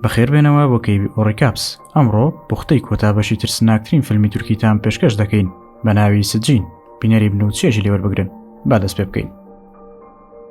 بەخێربێنەوە بۆ کەیبی ئۆڕیکاپس ئەمڕۆ پوختەی کۆتا بەشی ترسناکترین فیلمی تورکیتان پێشکەش دەکەین بە ناوی سجین بینەری بن و چێژی لێوەربگرن با دەست پێ بکەین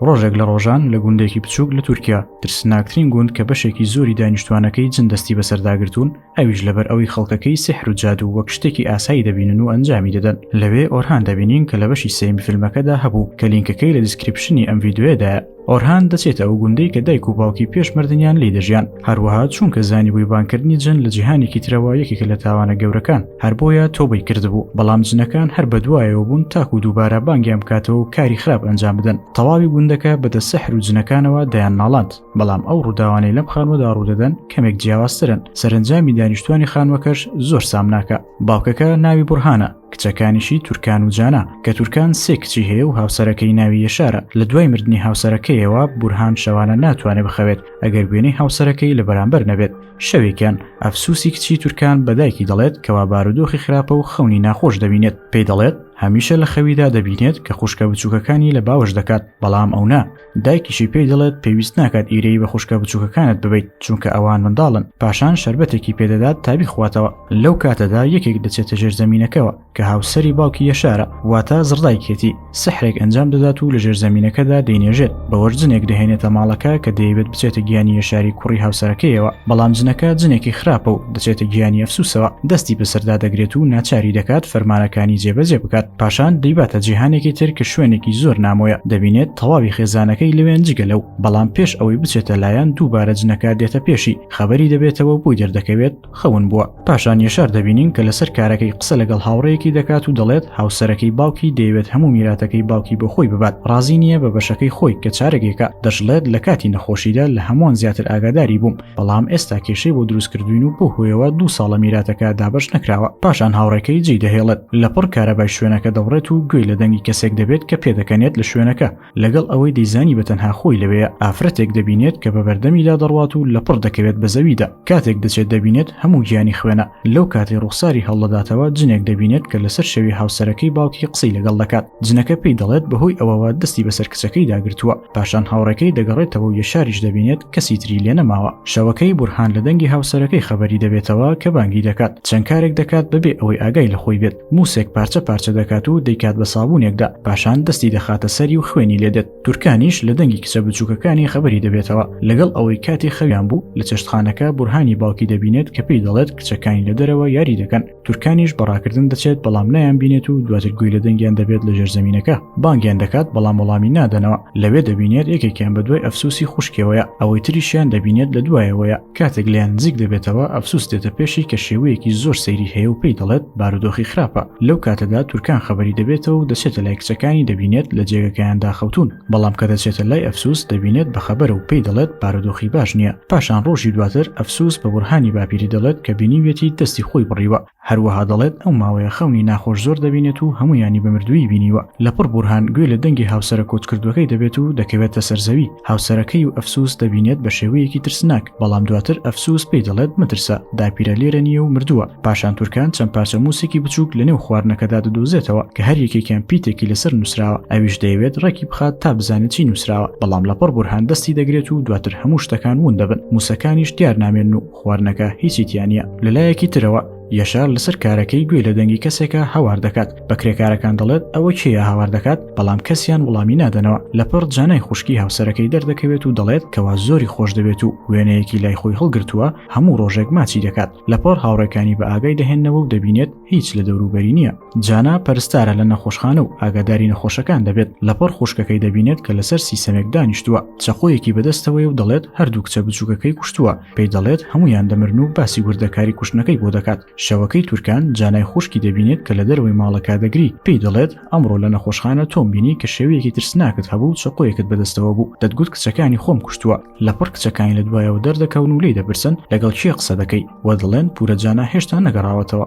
ڕۆژێک لە ڕۆژان لە گوندێکی بچووک لە تورکیا ترسناکترین گوند کە بەشێکی زۆری دانیشتوانەکەی جن دەستی بەسەرداگرتوون ئەویش لەبەر ئەوەی خەڵکەکەی سیحر و جادوو وەک شتێکی ئاسایی دەبینن و ئەنجامی دەدەن لەوێ ئۆرهان دەبینین کە لە بەشی سێیەمی فیلمەکەدا هەبوو کە لینکەکەی لە description ی ئەم ڤیدیۆیەدایە ئۆرهان دەچێتە ئەو گوندەی کە دایک و باوکی پێش مردنیان لێی دەژیان، هەروەها چونکە زانیبووی بانگکردنی جن لە جیهانێکی ترەوە یەکێکە لە تاوانە گەورەکان، هەر بۆیە تۆبەی کردبوو، بەڵام جنەکان هەر بەدوایەوە بوون تاکو دووبارە بانگیان بکاتەوە و کاری خراپ ئەنجام بدەن، تەواوی گوندەکە بەدەست سحر و جنەکانەوە دەیانناڵاند، بەڵام ئەو ڕووداوانەی لەم خانووەدا ڕوودەدەن کەمێک جیاوازترن، سەرەنجامی دانیشتوانی خانووەکەش زۆر سامناکە. باوکەکە ناوی بورهانە، کچەکانیشی تورکان و جانا، کە تورکان سێ کچی هەیە و هاوسەرەکەی ناوی یەشارە، لە دوای مردنی هاوسەرەکەیەوە بورهان شەوانە ناتوانێت بخەوێت ئەگەر وێنەی هاوسەرەکەی لە بەرامبەر نەبێت. شەوێکیان ئەفسوسی کچی تورکان بە دایکی دەڵێت کەوا بارودۆخی خراپە و خەونی ناخۆش دەبینێت، پێی دەڵێت هەمیشە لە خەویدا دەبینێت کە خوشکە بچووکەکانی لە باوەش دەکات، بەڵام ئەو نا. دایکیشی پێی دەڵێت پێویست ناکات ئیرەیی بە خوشکە بچووکەکانت ببەیت چونکە ئەوان منداڵن پاشان شەربەتێکی پێدەدات تا بیخواتەوە لەو کاتەدا یەکێک دەچێتە ژێر زەمینەکەوە کە هاوسەری باوکی یەشارە واتە زڕدایکێتی سحرێک ئەنجام دەدات و لە ژێر زەمینەکەدا دەینێژێت بەوەش جنێک دەهێنێتە ماڵەکە کە دەیەوێت بچێتە گیانی یەشاری کوڕی هاوسەرەکەیەوە بەڵام جنەکە جنێکی خراپە و دەچێتە گیانی ئەفسوسەوە دەستی بەسەردا دەگرێت و ناچاری دەکات فەرمانەکانی جێبەجێ بکات پاشان دەیباتە جیهانێکی تر کە شوێنێکی زۆر نامۆیە دەبینێت تەواوی خێزانەکەی لەوێن جگە لەو بەڵام پێش ئەوەی بچێتە لایەن دووبارە جنەکە دێتە پێشی خەبەری دەبێتەوە بۆی دەردەکەوێت خەون بووە پاشان یەشار دەبینین کە لەسەر کارەکەی قسە لەگەڵ هاوڕێیەکی دەکات و دەڵێت هاوسەرەکەی باوکی دەیەوێت هەموو میراتەکەی باوکی بۆ خۆی ببات ڕازی نییە بە بەشەکەی خۆی کە چارەگێکە دەشڵێت لە کاتی نەخۆشیدا لە هەمووان زیاتر ئاگاداری بووم بەڵام ئێستا کێشەی بۆ دروست کردوین و بەو هۆیەوە دوو ساڵە میراتەکە دابەش نەکراوە پاشان هاوڕێکەی جێی دەهێڵێت لەپڕ کارەبای شوێنەکە دەبڕێت و گوێی لە دەنگی کەسێک دەبێت کە پێدەکەنێت لە شوێنەکە لەگەڵ ئەوەی دەیزانی بە تەنها خۆی لەوێیە ئافرەتێک دەبینێت کە بە بەردەمیدا دەڕوات و لەپڕ دەکەوێت بە زەویدا کاتێک دەچێت دەبینێت هەموو گیانی خوێنە لەو کاتەی ڕوخساری هەڵدەداتەوە جنێک دەبینێت کە لەسەر شەوی هاوسەرەکەی باوکی قسەی لەگەڵ دەکات جنەکە پێی دەڵێت بەهۆی ئەوەوە دەستی بەسەر کچەکەیدا گرتووە پاشان هاوڕێکەی دەگەڕێتەوە و یەشاریش دەبینێت کەسی تری لێ نەماوە. شەوەکەی بورهان لە دەنگی هاوسەرەکەی خەبەری دەبێتەوە کە بانگی دەکات. چەند کارێک دەکات بەبێ ئەوەی ئاگای لە خۆی بێت. موسێک پارچە پارچە دەکات و دەیکات بە سابوونێکدا. پاشان دەستی دەخاتە سەری و خوێنی لێ دێت. تورکانیش لە دەنگی کچە بچووکەکانی خەبەری دەبێتەوە. لەگەڵ ئەوەی کاتی خەویان بوو، لە چێشتخانەکە بورهانی باوکی دەبینێت کە پێی دەڵێت کچەکانی لە دەرەوە یاری دەکەن. تورکانیش بە ڕاکردن دەچێت بەڵام نایان بینێت و دواتر گوێی لە دەنگیان دەبێت لە ژێرزەمینەکە بانگیان دەکات بەڵام وەڵامی نادەنەوە لەوێ دەبینێت یەکێکیان بە دوای ئەفسوسی خوشکیەوەیە ئەوەی تریشیان دەبینێت لە دوایەوەیە کاتێک لێیان نزیک دەبێتەوە ئەفسوس دێتە پێشی کە شێوەیەکی زۆر سەیری هەیە و پێی دەڵێت بارودۆخی خراپە لەو کاتەدا تورکان خەبەری دەبێتەوە و دەچێتە لای کچەکانی دەبینێت لە جێگەکەیاندا خەوتوون بەڵام کە دەچێتە لای ئەفسوس دەبینێت بەخەبەرە و پێی دەڵێت بارودۆخی باش نییە. پاشان ڕۆژی دواتر ئەفسوس بە بورهانی باپیری دەڵێت کە بینیویەتی دەستی خۆی بڕیوە. هەروەها دەڵێت ئەو ماوەیە خەونی ناخۆش زۆر دەبینێت و هەموویانی بە مردوویی بینیوە. لەپڕ بورهان گوێی لە دەنگی هاوسەرە کۆچکردووەکەی دەبێت و دەکەوێتە سەر زەوی. هاوسەرەکەی و ئەفسوس دەبینێت بە شێوەیەکی ترسناک، بەڵام دواتر ئەفسوس پێی دەڵێت مەترسە، داپیرە لێرە نییە و مردووە. پاشان تورکان چەند پارچە موسێکی بچووک لەنێو خواردنەکەدا دەدۆزێتەوە کە هەر یەکێکیان پیتێکی لەسەر نووسراوە، ئەویش دەیەوێت ڕێکی بخات تا بزانێت چی نووسراوە، بەڵام لەپڕ بورهان دەستی دەگرێت و دواتر هەموو شتەکان ون دەبن، موسەکانیش دیار نامێنن و خواردنەکە هیچی تیا نییە. لەلایەکی ترەوە یەشار لەسەر کارەکەی گوێی لە دەنگی کەسێکە هاوار دەکات، بە کرێکارەکان دەڵێت ئەوە کێیە هاوار دەکات، بەڵام کەسیان وڵامی نادەنەوە، لەپڕ جانای خوشکی هاوسەرەکەی دەردەکەوێت و دەڵێت کەوا زۆری خۆش دەوێت و وێنەیەکی لای خۆی هەڵگرتووە هەموو ڕۆژێک ماچی دەکات. لەپڕ هاوڕێکانی بە ئاگای دەهێننەوە و دەبینێت هیچ لە دەوروبەری نییە. جانا پەرستارە لە نەخۆشخانە و ئاگاداری نەخۆشەکان دەبێت. لەپڕ خوشکەکەی دەبینێت کە لەسەر سیسەمێک دانیشتووە، چەقۆیەکی بەدەستەوەیە و دەڵێت هەردوو کچە بچووکەکەی کوشتووە. پێی دەڵێت هەموویان دەمرن و باسی وردەکاری کوشتنەکەی بۆ دەکات. شەوەکەی تورکان جانای خوشکی دەبینێت کە لە دەرەوەی ماڵەکە دەگری. پێی دەڵێت ئەمڕۆ لە نەخۆشخانە تۆم بینی کە شێوەیەکی ترسناکت هەبوو و چەقۆیەکت بەدەستەوە بوو. دەتگوت کچەکانی خۆم کوشتووە. لەپڕ کچەکانی لە دوایەوە دەردەکەون و لێی دەپرسن لەگەڵ کێ قسە دەکەی و دەڵێن پورە جانا هێشتا نەگەڕاوەتەوە.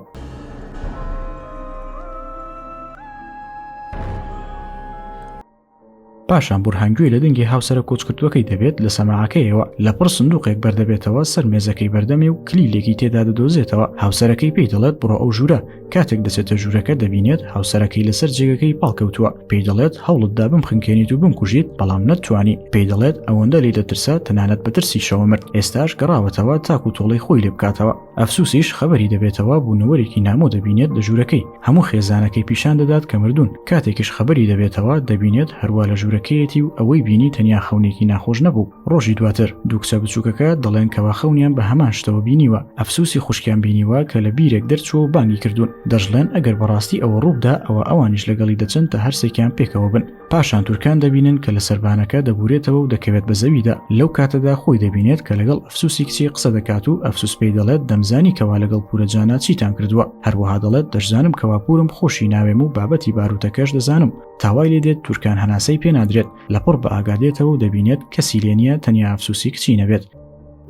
پاشان بورهان گوێی لە دەنگی هاوسەرە کۆچکردووەکەی دەبێت لە سەماعەکەیەوە، لەپڕ سندوقێک بەردەبێتەوە سەر مێزەکەی بەردەمی و کلیلێکی تێدا دەدۆزێتەوە، هاوسەرەکەی پێی دەڵێت بڕۆ ئەو ژوورە، کاتێک دەچێتە ژوورەکە دەبینێت هاوسەرەکەی لەسەر جێگەکەی پاڵکەوتووە، پێی دەڵێت هەوڵتدا بمخنکێنیت و بمکوژیت بەڵام نەتتوانی، پێی دەڵێت ئەوەندە لێی دەترسا تەنانەت بە ترسیشەوە مرد، ئێستاش گەڕاوەتەوە تاکو تۆڵەی خۆی لێ بکاتەوە. ئەفسوسیش خەبەری دەبێتەوە بوونەوەرێکی نامۆ دەبینێت لە ژوورەکەی، هەموو خێزانەکەی پیشان دەدات کە مردوون، کاتێکیش خەبەری دەبێتەوە دەبینێت هەروا لە ژوورەکەیەتی و ئەوەی بینی تەنیا خەونێکی ناخۆش نەبوو. ڕۆژی دواتر دوو کچە بچووکەکە دەڵێن کەوا خەونیان بە هەمان شتەوە بینیوە، ئەفسوسی خوشکیان بینیوە کە لە بیرێک دەرچووە و بانگی کردوون، دەشڵێن ئەگەر بەڕاستی ئەوە ڕووبدا ئەوا ئەوانیش لەگەڵی دەچن تا هەرسێکیان پێکەوە بن. پاشان تورکان دەبینن کە لە سەربانەکە دەبورێتەوە و دەکەوێت بە زەویدا، لەو کاتەدا خۆی دەبینێت کە لەگەڵ ئەفسوسی کچی قسە دەکات و ئەفسوس پێی دەڵێت دەمزانی کەوا لەگەڵ پورە جانا چیتان کردووە، هەروەها دەڵێت دەشزانم کەوا پورم خۆشی ناوێم و بابەتی باروتەکەش دەزانم، تا وای لێ دێت تورکان هەناسەی پێ نادرێت، لەپڕ بە ئاگا دێتەوە و دەبینێت کەسی لێ نییە تەنیا ئەفسوسی کچی نەبێت.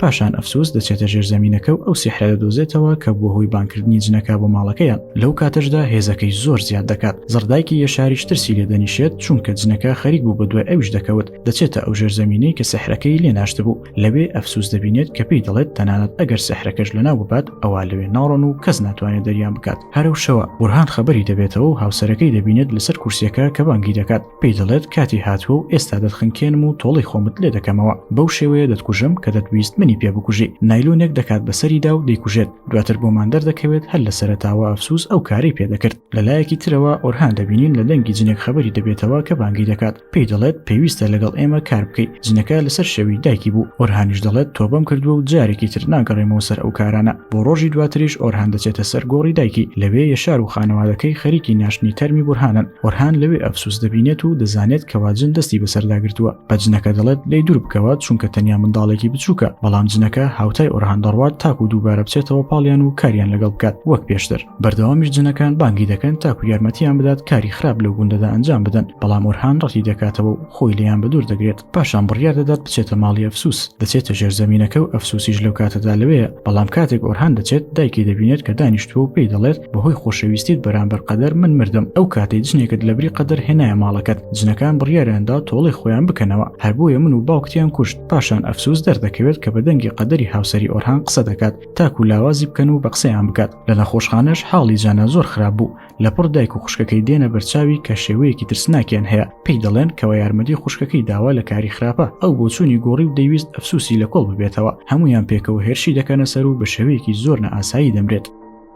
پاشان ئەفسوس دەچێتە ژێرزەمینەکە و ئەو سیحرە دەدۆزێتەوە کە بووە هۆی بانگکردنی جنەکە بۆ ماڵەکەیان، لەو کاتەشدا هێزەکەی زۆر زیاد دەکات، زڕدایکی یەشاریش ترسی لێ دەنیشێت چونکە جنەکە خەریک بوو بەدوای ئەویش دەکەوت، دەچێتە ئەو ژێرزەمینەی کە سیحرەکەی لێ ناشتبوو، لەوێ ئەفسوس دەبینێت کە پێی دەڵێت تەنانەت ئەگەر سیحرەکەش لەناو ببات ئەوا لەوێ ناڕۆن و کەس ناتوانێت دەریان بکات. هەر ئەو شەوە بورهان خەبەری دەبێتەوە و هاوسەرەکەی دەبینێت لەسەر کورسیەکە کە بانگی دەکات. پێی دەڵێت کاتی هاتووە و ئێستا دەتخنکێنم و تۆڵەی خۆمت لێ دەکەمەوە، بەو شێوەیە دەتکوژم کە دەتویست منی پێ بکوژی. نایلۆنێک دەکات بەسەریدا و دەیکوژێت. دواتر بۆمان دەردەکەوێت هەر لە سەرەتاوە ئەفسوس ئەو کارەی پێ دەکرد. لە لایەکی ترەوە ئۆرهان دەبینین لە دەنگی جنێک خەبەری دەبێتەوە کە بانگی دەکات. پێی دەڵێت پێویستە لەگەڵ ئێمە کار بکەی. جنەکە لەسەر شێوی دایکی بوو. ئۆرهانیش دەڵێت تۆبەم کردووە و جارێکی تر ناگەڕێمەوە سەر ئەو کارانە. بۆ ڕۆژی دواتریش ئۆرهان دەچێتە سەر گۆڕی دایکی. لەوێ یەشار و خانەوادەکەی خەریکی ناشتنی تەرمی بورهانن. ئۆرهان لەوێ ئەفسوس دەبینێت و دەزانێت کەوا جن دەستی بەسەردا گرتووە. بە جنەکە دەڵێت لێی دوور بکەوە چونکە تەنیا منداڵێکی بچووکە. بەڵام جنەکە هاوتای ئۆرهان دەڕوات تاکو دووبارە بچێتەوە پاڵیان و کاریان لەگەڵ بکات وەک پێشتر. بەردەوامیش جنەکان بانگی دەکەن تاکو یارمەتیان بدات کاری خراپ لەو گوندەدا ئەنجام بدەن، بەڵام ئۆرهان ڕەتی دەکاتەوە و خۆی لێیان بەدوور دەگرێت. پاشان بڕیار دەدات بچێتە ماڵی ئەفسوس. دەچێتە ژێر زەمینەکە و ئەفسوسیش لەو کاتەدا لەوێیە، بەڵام کاتێک ئۆرهان دەچێت دایکی دەبینێت کە دانیشتووە و پێی دەڵێت بەهۆی خۆشەویستیت بەرامبەر قەدەر من مردم، ئەو کاتەی جنێکت لەبری قەدەر هێنایە ماڵەکەت، جنەکان بڕیاریان دا تۆڵەی خۆیان بکەنەوە، هەر بۆیە من و باوکتیان کوشت. پاشان ئەفسوس دەردەکەوێت کە بە دەنگی قەدەری هاوسەری ئۆرهان قسە دەکات تاکو لاوازی بکەن و بە قسەیان بکات. لە نەخۆشخانەش حاڵی جانا زۆر خراپ بوو، لەپڕ دایک و خوشکەکەی دێنە بەرچاوی کە شێوەیەکی ترسناکیان هەیە، پێی دەڵێن کەوا یارمەتی خوشکەکەی داوە لە کاری خراپە، ئەو بۆچوونی گۆڕی و دەیویست ئەفسوسی لە کۆڵ ببێتەوە، هەموویان پێکەوە هێرشی دەکەنە سەر و بە شێوەیەکی زۆر نائاسایی دەمرێت.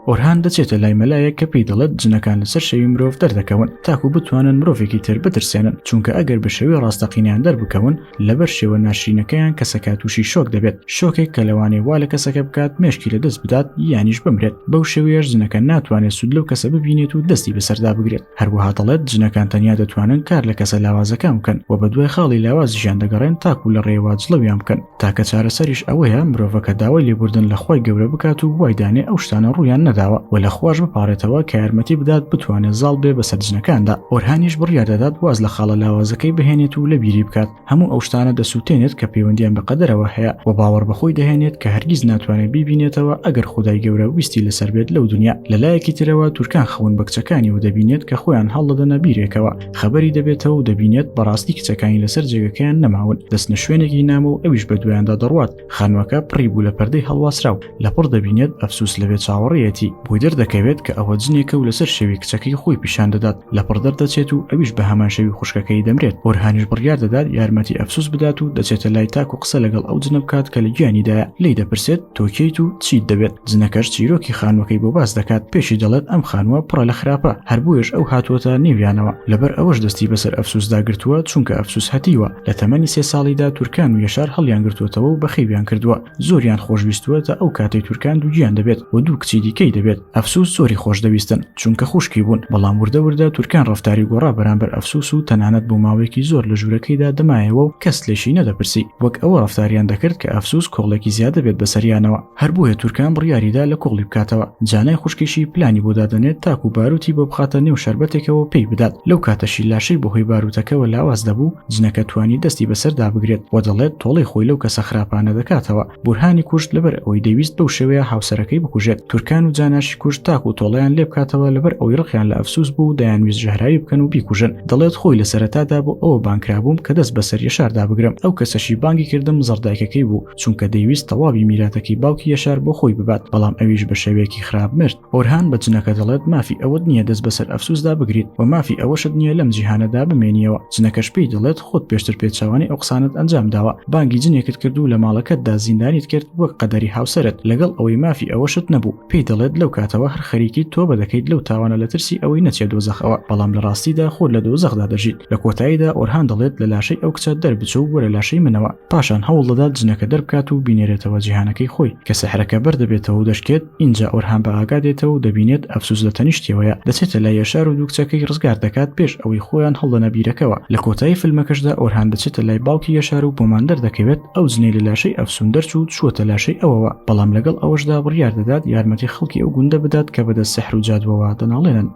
ئۆرهان دەچێتە لای مەلایەک کە پێی دەڵێت جنەکان لەسەر شێوی مرۆڤ دەردەکەون تاکو بتوانن مرۆڤێکی تر بترسێنن، چونکە ئەگەر بە شێوەی ڕاستەقینەیان دەربکەون لەبەر شێوە ناشرینەکەیان کەسەکە تووشی شۆک دەبێت، شۆکێک کە لەوانەیە وا لە کەسەکە بکات مێشکی لەدەست بدات یانیش بمرێت، بەو شێوەیەش جنەکە ناتوانێت سوود لەو کەسە ببینێت و دەستی بەسەردا بگرێت. هەروەها دەڵێت جنەکان تەنیا دەتوانن کار لە کەسە لاوازەکان بکەن و بەدوای خاڵی لاوازیشیان دەگەڕێن تاکو لە ڕێیەوە جڵەویان بکەن، تاکە چارەسەریش ئەوەیە مرۆڤەکە داوای لێبوردن لە خوای گەورە بکات و وای دانێ ئەو شتانە ڕوویان نەداوە و لە خواش بپاڕێتەوە کە یارمەتی بدات بتوانێت زاڵ بێ بەسەر جنەکاندا. ئۆرهانیش بڕیار دەدات واز لە خاڵە لاوازەکەی بهێنێت و لەبیری بکات. هەموو ئەو شتانە دەسووتێنێت کە پەیوەندیان بە قەدەرەوە هەیە و باوەڕ بە خۆی دەهێنێت کە هەرگیز ناتوانێت بیبینێتەوە ئەگەر خودای گەورە ویستی لەسەر بێت لەو دنیا. لە لایەکی ترەوە تورکان خەون بە کچەکانیەوە دەبینێت کە خۆیان هەڵدەدەنە بیرێکەوە. خەبەری دەبێتەوە و دەبینێت بەڕاستی کچەکانی لەسەر جێگەکەیان نەماون، دەچنە شوێنێکی نامۆ و ئەویش بەدوایاندا دەڕوات. خانووەکە پڕی بوو لە پەردەی هەڵواسراو، لەپڕ دەبینێت ئەفسوس لەوێ چاوەڕێیەتی، بۆی دەردەکەوێت کە ئەوە جنێکە و لەسەر شێوی کچەکەی خۆی پیشان دەدات، لەپڕ دەردەچێت و ئەویش بە هەمان شێوی خوشکەکەی دەمرێت. ئۆرهانیش بڕیار دەدات یارمەتی ئەفسوس بدات و دەچێتە لای تاکو قسە لەگەڵ ئەو جنە بکات کە لە گیانیدایە، لێی دەپرسێت تۆ کێیت و چیت دەوێت؟ جنەکەش چیرۆکی خانووەکەی بۆ باس دەکات، پێشی دەڵێت ئەم خانووە پڕە لە خراپە، هەر بۆیەش ئەو هاتووەتە نێویانەوە، لەبەر ئەوەش دەستی بەسەر ئەفسوسدا گرتووە، چونکە ئەفسوس هەتیوە، لە تەمەنی سێ ساڵیدا تورکان و یەشار هەڵیانگرتووەتەوە و بەخێویان کردووە، زۆریان خۆشویستووە تا ئەو کاتەی تورکان دووگیان دەبێت و دوو کچی دیکەی دەبێت، ئەفسوس زۆری خۆشدەویستن، چونکە خوشکی بوون، بەڵام وردە وردە تورکان ڕەفتاری گۆڕا بەرامبەر ئەفسوس و تەنانەت بۆ ماوەیەکی زۆر لە ژوورەکەیدا دەمایەوە و کەس لێشی نەدەپرسی، وەک ئەوە ڕەفتاریان دەکرد کە ئەفسوس کۆڵێکی زیادە بێت بەسەریانەوە. هەر بۆیە تورکان بڕیاریدا لە کۆڵی بکاتەوە، جانای خوشکیشی پلانی بۆ دادەنێت تاکو باروتی بۆ بخاتە نێو شەربەتێکەوە پێی بدات، لەو کاتەشی لاشەی بەهۆی باروتەکەوە لاواز دەبوو، جنەکە توانی دەستی بەسەردا بگرێت و دەڵێت تۆڵەی خۆی لەو کەسە خراپانە دەکاتەوە، بورهانی کوشت لەبەر ئەوەی دەیویست بەو شێوەیە هاوسەرەکەی بکوژێت، تورکان و. جاناشی کوشت تاکو تۆڵەیان لێ بکاتەوە لەبەر ئەوەی ڕقیان لە ئەفسوس بوو دەیانویست ژەهراوی بکەن و بیکوژن. دەڵێت خۆی لە سەرەتادا بۆ ئەوە بانگکرابووم کە دەست بەسەر یەشاردا بگرم، ئەو کەسەشی بانگی کردم زەڕدایکەکەی بوو، چونکە دەیویست تەواوی میراتەکەی باوکی یەشار بۆ خۆی ببات، بەڵام ئەویش بە شێوەیەکی خراپ مرد. ئۆرهان بە جنەکە دەڵێت مافی ئەوەت نییە دەست بەسەر ئەفسوسدا بگریت و مافی ئەوەشت نییە لەم جیهانەدا بمێنیەوە، جنەکەش پێی دەڵێت خۆت پێشتر پێچەوانەی ئەو قسانەت ئەنجام داوە، بانگی جنێکت کرد و لە ماڵەکەتدا زیندانیت کرد وەک قەدەری هاوسەرت، لەگەڵ ئەوەی مافی ئەوەشت نەبوو. پێی دەڵێت لەو کاتەوە هەر خەریکیت تۆبە دەکەیت لەو تاوانە لە ترسی ئەوەی نەچیە دۆزەخەوە، بەڵام لە ڕاستیدا خۆت لە دۆزەخدا دەژیت. لە کۆتاییدا ئۆرهان دەڵێت لە لاشەی ئەو کچە دەربچۆ و وەرە لاشەی منەوە. پاشان هەوڵ دەدات جنەکە دەربکات و بینێرێتەوە جیهانەکەی خۆی. کە سیحرەکە بەردەبێتەوە و دەشکێت، ئینجا ئۆرهان بە ئاگا دێتەوە و دەبینێت ئەفسوس لە تەنیشتیەوەیە، دەچێتە لای یەشار و دوو کچەکەی ڕزگار دەکات پێش ئەوەی خۆیان هەڵدەنە بیرەکەوە. لە کۆتایی فیلمەکەشدا ئۆرهان دەچێتە لای باوکی یەشار و بۆمان دەردەکەوێت ئەو جنەی لە لاشەی ئەفسون دەرچوو چووەتە لاشەی ئەوەوە، بەڵام لەگەڵ ئەوەشدا بڕیار دەدات یارمەتی خەڵکی ئەو گوندە بدات کە بەدەست سیحر و جادووەوە دەناڵێنن.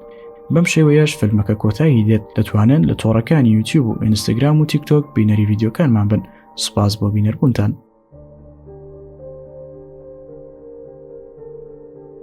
بەم شێوەیەش فیلمەکە کۆتایی دێت. دەتوانن لە تۆڕەکانی یوتیوب و ئینستاگرام و تیکتۆک بینەری ڤیدیۆکانمان بن. سوپاس بۆ بینەربوونتان.